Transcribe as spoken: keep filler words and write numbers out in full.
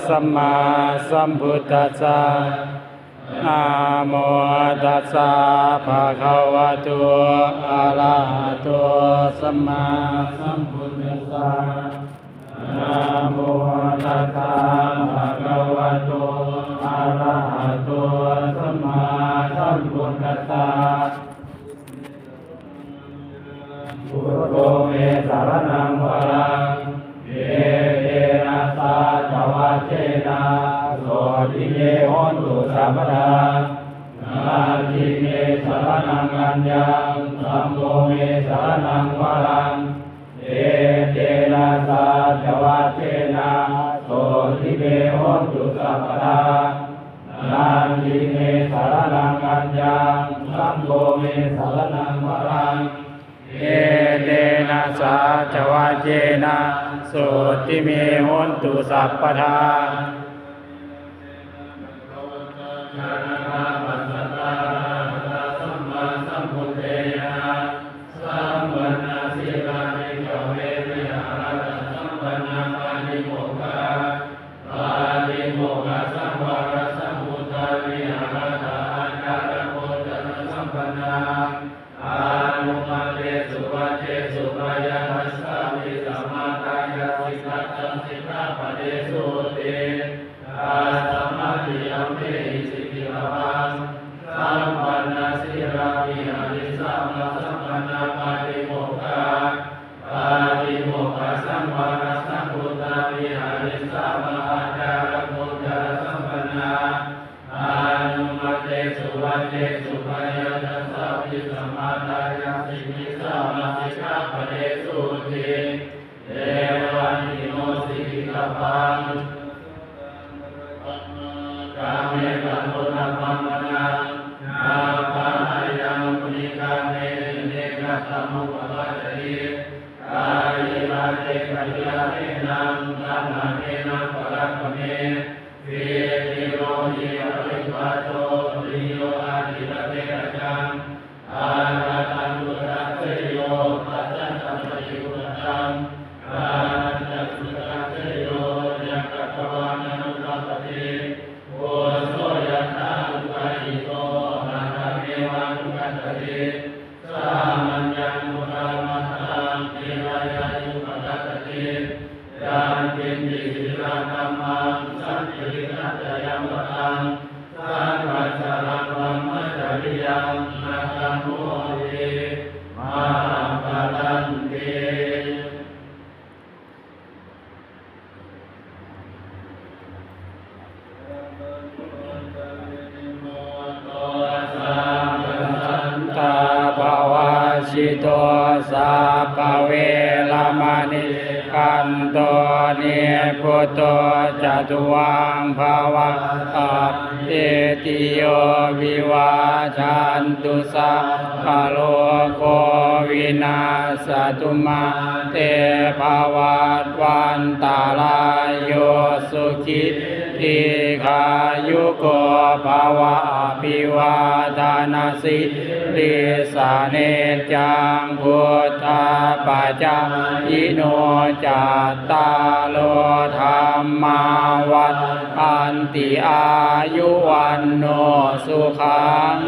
sammāsambuddhassa. Namo tassa bhagavato arahato sammāsambuddhassa. Namo tassa bhagavato arahato sammāsambuddhassa. Buddho me saraṇaṃ varaṃ, etena saccavajjena sotthi me hotu sabbadā. Natthi me saraṇaṃ aññaṃ, dhammo me saraṇaṃ varaṃ, etena saccavajjena sotthi me hotu sabbadā. Natthi me saraṇaṃ aññaṃ, saṅgho me saraṇaṃ varaṃ, etena saccavajjena sotthi me hotu sabbadā. Anumattesu vācesu byaṭṭhassāpi samādāya sikkhātaṃ sikkhāpadesū ti. Tasmātiyaṃ me hi sikkhitapaṃ. Sampannasīlā viharissāma, sampannapātimokkhā pātimokkhassaṃvaraṃ saṅkhuddhā viharissāma, ācāragocarasambannā. Anumattesu vācesu byaṭṭhassāpi samādāya sikkhissāma, sikkhāpadesū ti. Evaṃ diṭṭhiṃ sikkhitapaṃ. Kāme tato na pamāṇaṃ, na pahāyaṃ puññakammehi, ne katamupapaccati. Kāyena vācāya va kayiṃsa, kaṭṭhena vacanena va, parittaṃ me bhaṇāma he sukhaṃ. Sītilo hi paṭibhāso, niyo ātimatejasā. Āgataṃ kuṭaṃ seyyo, pacchataṃ paṭibujjhaṃ, pādañca kuṭaṃ seyyo, yaṃ katvāna na kappati. Phusso yathā kuṭakhitto, hataṃ neva kuṭaṃ cati. Sāmaññaṃ kuṭamataṃ, hīnayā hi kuṭaṃ cati. Yaṅkiñci sīlakammaṃ, sattiriṃ accayanvataṃ, saṅghassa brahmacariyaṃ, na tamho ti, mahappatanti. Sabbasantāpavajjito, sabbaveramaṇī, panto nibbuto ca, tuvaṃ bhava appi tiyo vivajjantu, sabbarogo vinassatu, mā te bhavatvantarāyo, sukhī dīghāyuko bhava. Abhivādanasīlissa niccaṃ vuḍḍhāpacāyino, cattāro dhammā vaḍḍhanti, āyu vaṇṇo sukhaṃ